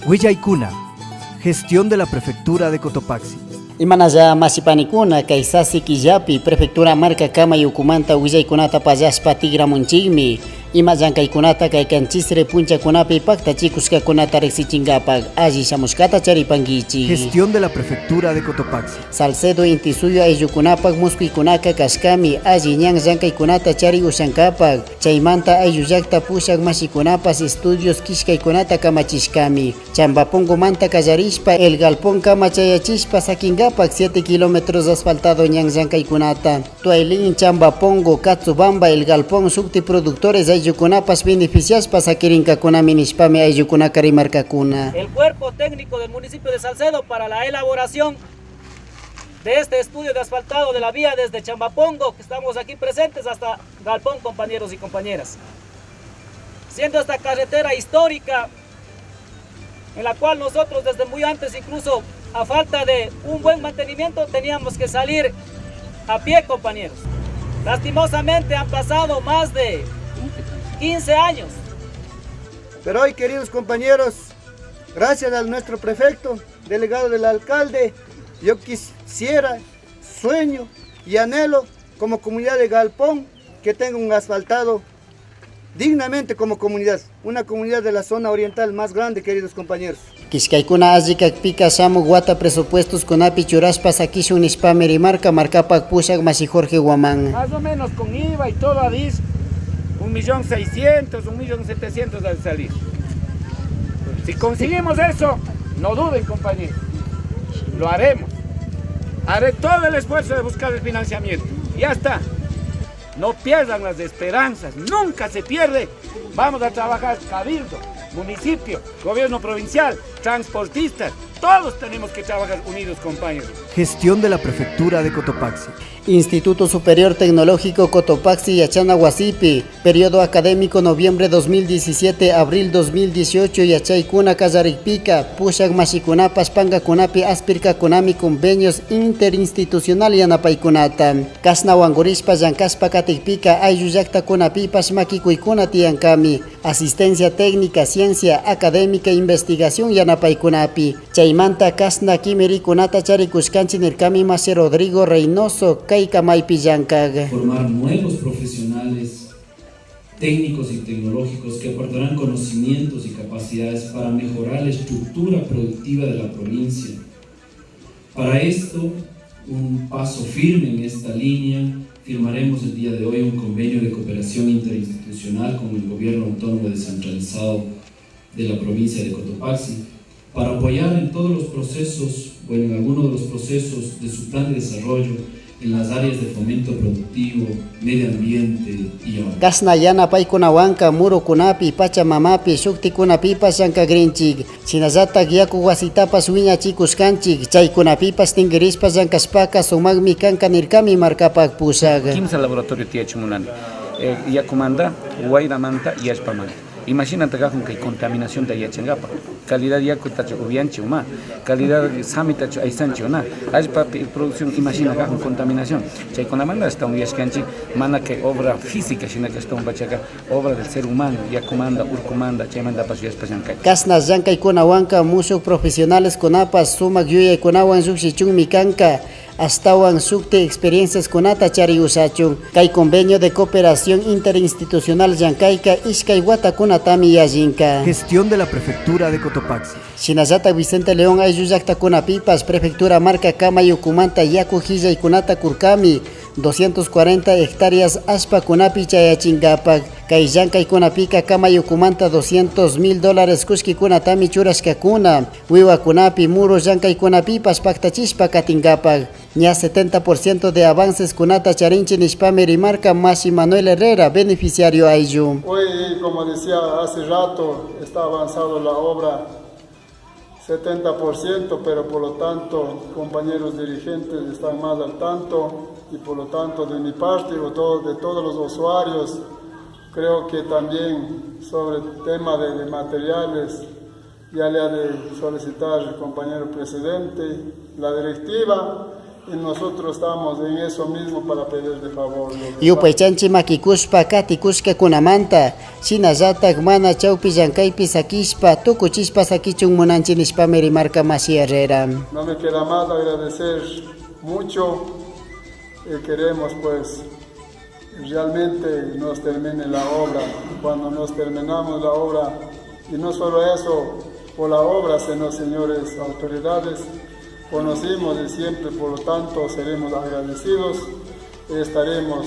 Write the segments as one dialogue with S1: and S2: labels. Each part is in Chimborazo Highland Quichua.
S1: Willaykuna. Gestión de la Prefectura de Cotopaxi.
S2: Imanalla mashipanikuna kay sasi killapi prefectura marka kamay ukumanta willaykunata pallashpa tikramunchikmi. Ima llankaykunata kay kanchisri punchakunapi paktachikushkakunata riksichinkapak alli shamushkata charipankichik.
S1: Gestión de la Prefectura de Cotopaxi.
S2: Salcedo Intisuyo ayllukunapak muskuykunaka kashkami alli ñan llankaykunata chari ushankapak chaymanta ayllu llakta pushak mashikunapas estudios killkaykunata kamachishkami. Chambapongomanta kallarishpa El Galpón kama chayachishpa sakinkapak 7 kilómetros asfaltado ñan llankaykunata. Tuailín, Chambapongo, Catzubamba, El Galpón shukti productores ayllukunapas beneficiashpa sakirinkakunami nishpami ayllukunaka rimarkakuna.
S3: El cuerpo técnico del municipio de Salcedo para la elaboración de este estudio de asfaltado de la vía desde Chambapongo, que estamos aquí presentes, hasta Galpón, compañeros y compañeras. Siendo esta carretera histórica, en la cual nosotros desde muy antes, incluso a falta de un buen mantenimiento, teníamos que salir a pie, compañeros. Lastimosamente han pasado más de 15 años.
S4: Pero hoy, queridos compañeros, gracias a nuestro prefecto, delegado del alcalde, yo quisiera, sueño y anhelo como comunidad de Galpón que tenga un asfaltado dignamente como comunidad, una comunidad de la zona oriental más grande, queridos compañeros.
S2: Killkaykuna alli kakpika shamuk wata presupuestoskunapi churashpa sakishun nishpami rimarka markapak pushak mashi Jorge Guamán.
S5: Más o menos con IVA y todo adis, 1.600.000, 1.700.000 al salir. Si conseguimos eso, no duden, compañeros, lo haremos. Haré todo el esfuerzo de buscar el financiamiento. Ya está. No pierdan las esperanzas, nunca se pierde. Vamos a trabajar cabildo, municipio, gobierno provincial, transportistas. Todos tenemos que trabajar unidos, compañeros.
S1: Gestión de la Prefectura de Cotopaxi.
S2: Instituto Superior Tecnológico Cotopaxi Yachana Wasipi, periodo académico noviembre 2017, abril 2018, yachaykuna kallarikpika, pushak mashikunapash pankakunapi aspirkakunami convenios interinstitucional yanapaykunata. Kashna wankurishpa llankashpa katikpika ayllu llaktakunapipash makikuykuna tiyankami, asistencia técnica, ciencia, académica, investigación yanapaykunapi. Chaymanta kashna kimirikunata charikushkanchik nirkami mashi Rodrigo Reynoso kay kamaypi llankak.
S6: Formar nuevos profesionales técnicos y tecnológicos que aportarán conocimientos y capacidades para mejorar la estructura productiva de la provincia. Para esto, un paso firme en esta línea, firmaremos el día de hoy un convenio de cooperación interinstitucional con el Gobierno Autónomo Descentralizado de la provincia de Cotopaxi para apoyar en todos los procesos, bueno, en algunos de los procesos de su plan de desarrollo en las áreas de fomento productivo, medio ambiente y agua.
S2: Kashna yanapaykunawanka murukunapi, pachamamapi, shuktikunapipash llankakrinchik. Shinallatak yaku wasitapash wiñachikushkanchik, chaykunapipash tinkirishpa llankashpaka sumakmi kanka nirkami markapak pushak.
S5: Kimsa laboratorio tiyachimunani, yakumanta, wayramanta y allpamanta. Imagínate acá con que contaminación de yachankapa, calidad yakutachu upianchi uma, calidad samitachu aysanchi una, allpa producción, imagina acá con contaminación. Chaykunamanta hasta un yashkanchi, mana que obra física, sino que hasta un bachaca, obra del ser humano, yakumanda, urkumanda, chaymanta paso yashpa llankay.
S2: Kashna llankaykunawanka mushuk profesionales kunapas sumak yuyaykunawan llukshichunmi kanka, ashtawan shukti experiencias kunata chari ushachun. Kay convenio de cooperación interinstitucional llankayka ishkay watakunatami yallinka.
S1: Gestión de la Prefectura de Cotopaxi.
S2: Shinallatak Vicente León ayllu llaktakunapipash Prefectura marka kamay ukumanta yaku hillaykunata kurkami 240 hectáreas allpakunapi chayachinkapak. Kay llankaykunapika kamay ukumanta doscientos mil dólares kullkikunatami churashkakuna. Wiwakunapi muru llankaykunapipash paktachishpa katinkapak. Ña 70% de avances kunata charinchi nishpami rimarka mashi Manuel Herrera, beneficiario ayllu.
S7: Hoy, como decía hace rato, está avanzado la obra 70%, pero por lo tanto compañeros dirigentes están más al tanto y por lo tanto de mi parte o de todos los usuarios, creo que también sobre el tema de materiales ya le ha de solicitar el compañero presidente la directiva. Y nosotros estamos en eso mismo para pedir de favor.
S2: Yupaychanchik makikushpa katikushkakunamanta, shinallatak mana chawpi llankaypi sakishpa tukuchishpa sakichun munanchik nishpami rimarka mashi Herrera.
S7: No me queda más agradecer mucho y queremos pues realmente nos termine la obra. Cuando nos terminamos la obra, y no solo eso, por la obra, sino señores autoridades, conocimos y siempre, por lo tanto, seremos agradecidos y estaremos,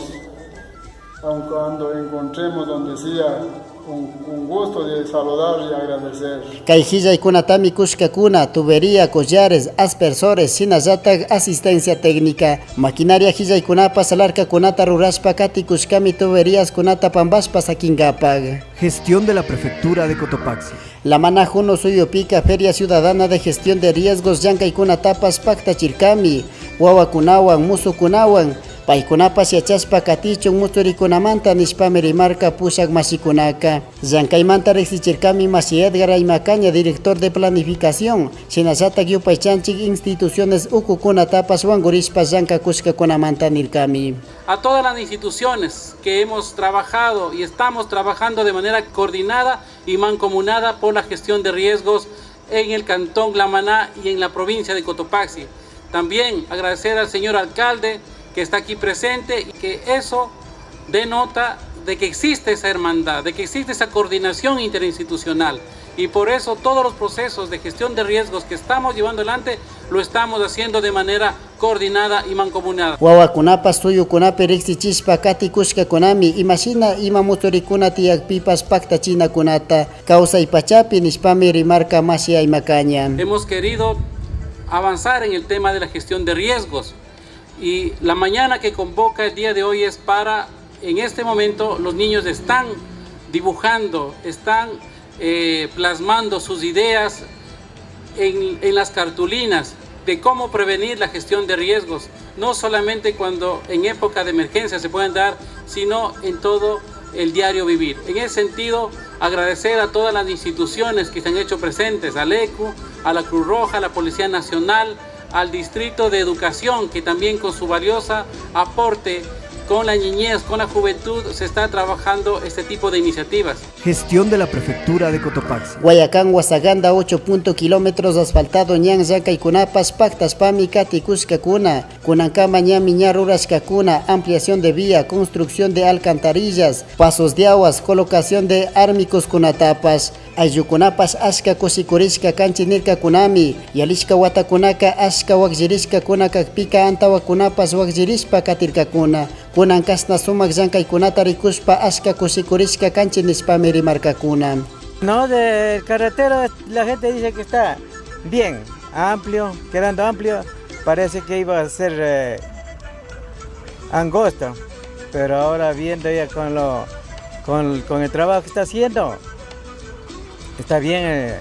S7: aun cuando encontremos donde sea, un gusto de saludar y agradecer.
S2: Kay hillaykunatami kushkakuna, tubería, collares, aspersores, shinallatak asistencia técnica, maquinaria hillaykunapas alarkakunata rurashpa katikushkami tuberías kunata pambashpa sakinkapak.
S1: Gestión de la Prefectura de Cotopaxi.
S2: La Maná Juno Suyupica, Feria Ciudadana de Gestión de Riesgos, llankaykunatapas paktachirkami, wawakunawan, musukunawan, paykunapas yachashpa katichun mutsurikunamanta nishpami rimarka pushak mashikunaka. Llankaymanta riksichirkami mashi Edgar Aymacaña, director de planificación, shinallatak yupaychanchik instituciones ukukunatapas wankurishpa llankakushkakunamanta nirkami.
S8: A todas las instituciones que hemos trabajado y estamos trabajando de manera coordinada y mancomunada por la gestión de riesgos en el cantón La Maná y en la provincia de Cotopaxi. También agradecer al señor alcalde que está aquí presente y que eso denota de que existe esa hermandad, de que existe esa coordinación interinstitucional. Y por eso todos los procesos de gestión de riesgos que estamos llevando adelante lo estamos haciendo de manera coordinada y mancomunada.
S2: Wawakunapas suyukunapi riksichishpa katikushkakunami imashina ima mutsurikuna tiyakpipas paktachinakunata kawsaypachapi nishpami rimarka mashi Aymacaña.
S8: Hemos querido avanzar en el tema de la gestión de riesgos y la mañana que convoca el día de hoy es para, en este momento los niños están dibujando, están plasmando sus ideas en las cartulinas de cómo prevenir la gestión de riesgos, no solamente cuando en época de emergencia se pueden dar, sino en todo el diario vivir. En ese sentido, agradecer a todas las instituciones que se han hecho presentes, al ECU, a la Cruz Roja, a la Policía Nacional, al Distrito de Educación, que también con su valiosa aporte con la niñez, con la juventud, se está trabajando este tipo de iniciativas.
S1: Gestión de la Prefectura de Cotopaxi.
S2: Guayacán, Guasaganda, 8 punto kilómetros asfaltado, ñan, llankaykunapas, paktaspami, katikushkakuna, kunankama, ñami, ña, rurashkakuna, ampliación de vía, construcción de alcantarillas, pasos de aguas, colocación de ármicos kunatapas, ayllukunapas, ashka kushikurishka, kanchi nirkakunami, yalishka watakunaka, ashka wakllirishka kunakakpika, antawakunapas, wakllirishpa katirkakuna, kunan kashna sumak llankaykunata rikushpa ashka kushikurishka kanchi nishpami rimarkakuna.
S9: No, de carretera la gente dice que está bien, amplio, quedando amplio, parece que iba a ser angosto, pero ahora viendo ya con el trabajo que está haciendo, está bien.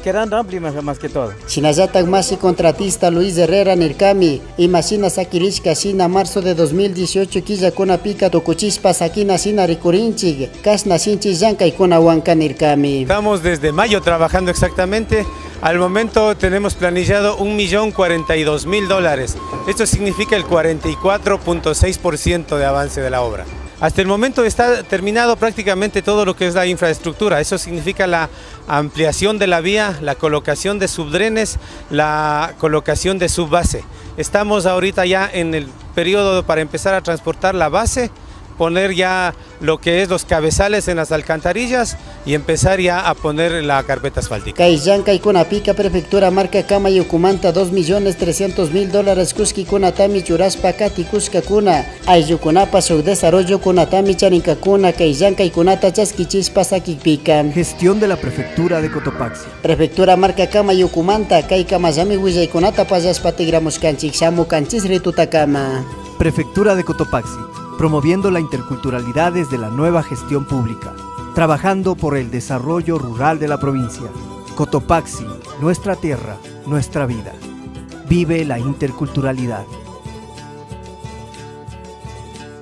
S9: Quedando amplio más que todo.
S2: Shinallatak mashi contratista Luis Herrera nirkami, imashina sakirishka shina marzo de 2018 killakunapika tukuchishpa sakina shina rikurinchik, kashna shinchi llankaykunawanka nirkami.
S10: Estamos desde mayo trabajando exactamente. Al momento tenemos planillado un millón cuarenta y dos mil dólares. Esto significa el 44.6% de avance de la obra. Hasta el momento está terminado prácticamente todo lo que es la infraestructura. Eso significa la ampliación de la vía, la colocación de subdrenes, la colocación de subbase. Estamos ahorita ya en el periodo para empezar a transportar la base, poner ya lo que es los cabezales en las alcantarillas y empezar ya a poner la carpeta asfáltica.
S2: Kay llankaykunapika prefectura marka kamay ukumanta dos millones trescientos mil dólares kushkikunatami churashpa katikushkakuna, ayllukunapas shuk desarrollo kunatami charinkakuna kay llankaykunata chaskichishpa sakikpika.
S1: Gestión de la prefectura de Cotopaxi.
S2: Prefectura marka kamay ukumanta kay kamallami willaykunata pallashpa tigramushkanchik shamukanchis ritutakama.
S1: Prefectura de Cotopaxi, promoviendo la interculturalidad desde la nueva gestión pública, trabajando por el desarrollo rural de la provincia. Cotopaxi, nuestra tierra, nuestra vida. Vive la interculturalidad.